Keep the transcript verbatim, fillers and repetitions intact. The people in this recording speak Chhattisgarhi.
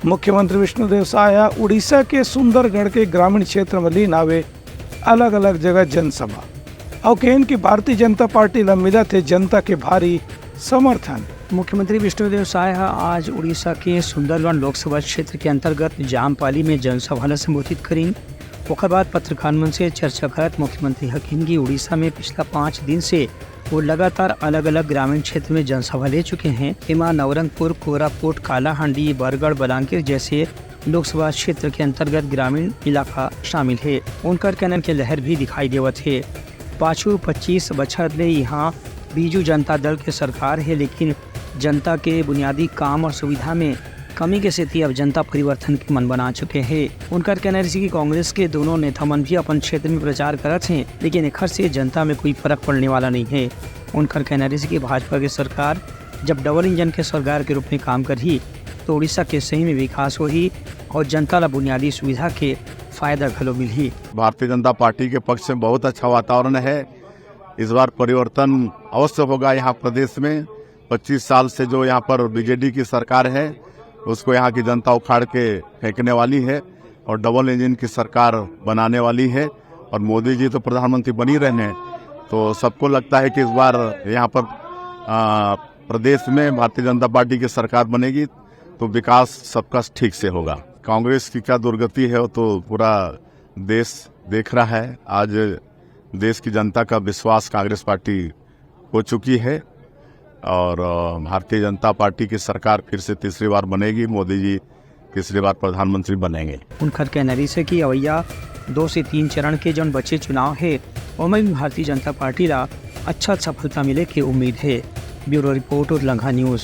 मुख्यमंत्री विष्णुदेव साय ह उड़ीसा के सुंदरगढ़ के ग्रामीण क्षेत्र म लीन आवे अलग-अलग जगह जनसभा। अउ केहेन कि भारतीय जनता पार्टी ल मिलत हे जनता के भारी समर्थन। मुख्यमंत्री विष्णुदेव साय ह आज उड़ीसा के सुंदरगढ़ लोकसभा क्षेत्र के अंतर्गत जामपाली में जनसभा ल संबोधित करिन। ओकर बाद पत्रकार मन से चर्चा करत मुख्यमंत्री ह किहिन कि उड़ीसा में पिछला पाँच दिन से वो लगातार अलग-अलग ग्रामीण क्षेत्र में जनसभा ले चुके हैं। एमा नवरंगपुर, कोरापुट, कालाहांडी, बरगढ़, बलांगीर जैसे लोकसभा क्षेत्र के अंतर्गत ग्रामीण इलाका शामिल हे। उनकर कहना के लहर भी दिखाई देवत हे। पाछू पच्चीस बछर ले इहाँ बीजू जनता दल के सरकार हे, लेकिन जनता के बुनियादी काम और सुविधा में कमी के सेती अब जनता परिवर्तन के मन बना चुके हे। उनकर कहना रहिसे कि कांग्रेस के दोनों नेता मन भी अपन क्षेत्र में प्रचार करत हें, लेकिन एखर से जनता में कोई फर्क पड़ने वाला नहीं हे। उनकर कहना रहिसे कि भाजपा के सरकार जब डबल इंजन के सरकार के रूप में काम करही, तो उड़ीसा के सही में विकास होही और जनता ला बुनियादी सुविधा के फायदा घलो मिलही। भारतीय जनता पार्टी के पक्ष में बहुत अच्छा वातावरण है। इस बार परिवर्तन अवश्य होगा यहाँ प्रदेश में। पच्चीस साल से जो यहाँ पर बीजेडी की सरकार है, उसको यहाँ की जनता उखाड़ के फेंकने वाली है और डबल इंजन की सरकार बनाने वाली है और मोदी जी तो प्रधानमंत्री बन ही रहे हैं। तो सबको लगता है कि इस बार यहाँ पर, आ, प्रदेश में भारतीय जनता पार्टी की सरकार बनेगी, तो विकास सबका ठीक से होगा। कांग्रेस की क्या दुर्गति है, वो तो पूरा देश देख रहा है। आज देश की जनता का विश्वास कांग्रेस पार्टी खो चुकी है और, अ, भारतीय जनता पार्टी की सरकार फिर से तीसरी बार बनेगी, मोदी जी तीसरी बार प्रधानमंत्री बनेंगे। उनकर कहना रहिसे कि अवइया दो से तीन चरण के जौन बचे चुनाव हे, ओमा भी भारतीय जनता पार्टी ला अच्छा सफलता मिले के उम्मीद हे। ब्यूरो रिपोर्ट, उरलंघा न्यूज़।